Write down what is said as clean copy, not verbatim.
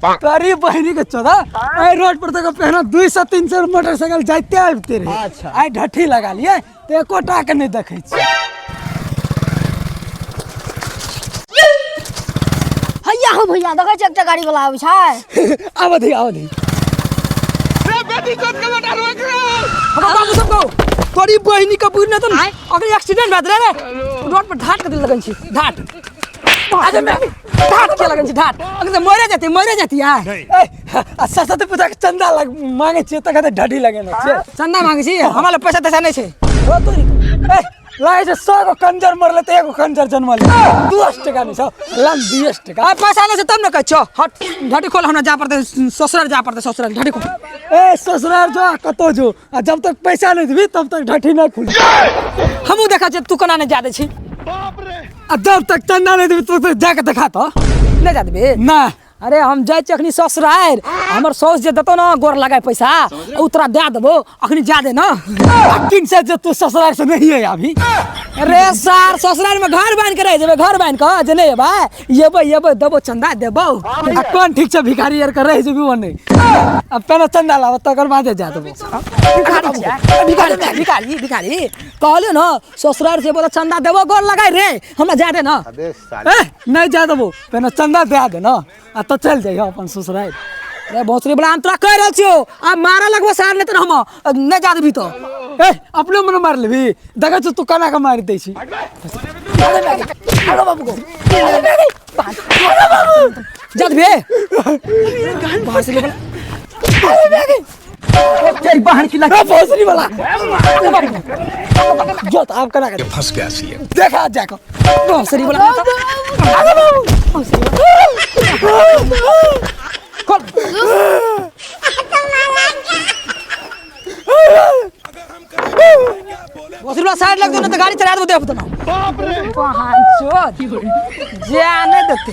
तोरी बहिनी के चोदा आई रोड पर तक पहना 200 300 मोटरसाइकिल जाते आबते रहे। अच्छा। आई ढठी लगा लिए तो एकोटा के नहीं देखै छी। हैया हो भैया, देखै छी एकटा गाड़ी वाला आबै छै। आबऽ दी, आबऽ दी। हमरा बाबू सब कहो तोरी बहिनी के बुझ नहीं तो अगर एक्सीडेंट भए रे रोड पर ढाट के दिल लगन छी ढाट। अरे मैं ढाट के लगन छी ढाट, अगर तो मरे जाती, मरे जाती यार। ए, आ सरस्वती पूजा के चंदा लग मांगे छियै तखन तऽ ढढी लगेने छियै। चंदा मांगे छी, हमरा लग पैसा तैसा नहीं छै। ओ तोरी के। ए, लागै छै 100 गो कंजर मरलै तऽ एगो कंजर जनमल। 10 टका नहि छौ, लग 20 टका। आ पैसा नहीं छै तब ने कहै छौ। हट, ढढी खोल, हमरा जा पड़तै ससुराल, जा पड़तै ससुराल, ढढी खोल। ए ससुराल जो, कतौ जो, आ जब तक पैसा नहीं देबी तब तक ढठी नहीं खुली। हमहूँ देखै छियै तू कोना नहीं जा दै छी। आ जब तक चंदा नहीं देबी तब तक जाके देखा तो। नहीं जा देबी? ना। अरे हम जाइ छी अखनी ससुराल, हमर साउस जे देतौ ना गोर लगाए पैसा, उ तोरा दए देबो, अखनी जा दे ना। किन से जे तू ससुराल से नहीं है अभी? अरे सार ससुराल में घर बांध के रह जेबै, घर बांध के जे नहीं एबै, एबै एबै देबो चंदा देबो। आ कोन ठीक छै भिखारी आर के रह जेबी ओ नहीं। अब पहले चंदा लाबो तकर बादे जा देबो। भिखारी छियै, भिखारी, भिखारी, भिखारी कहलियो ना ससुराल से बोला चंदा देबो गोर लगाए रे, हमरा जा दे ना। अबे साले। ए, नहीं जा देबो, पहले चंदा दे दे ना, आ तो चल जाइयो अपन ससुराल। अरे भोसड़ी वाला हम तोरा कह रहल छियो, आ मारे लगबो सार नहीं तो हम नहीं जा देबी तो। ए अपने मन मार लेबी, देखै छी तू केना के मारि दै छी। अरे बाबू को। जा देबी। भोसड़ी वाला। तेरी बहन की लगा भोसड़ी वाला। जो तो आप केना के फंस गया सी। देखा जाको। भोसड़ी वाला। अरे बाबू। खोल। भोसड़ी वाला साइड लग दो ना तो गाड़ी चला दो, देख तो ना। बाप रे। चोद। जा नहीं देते।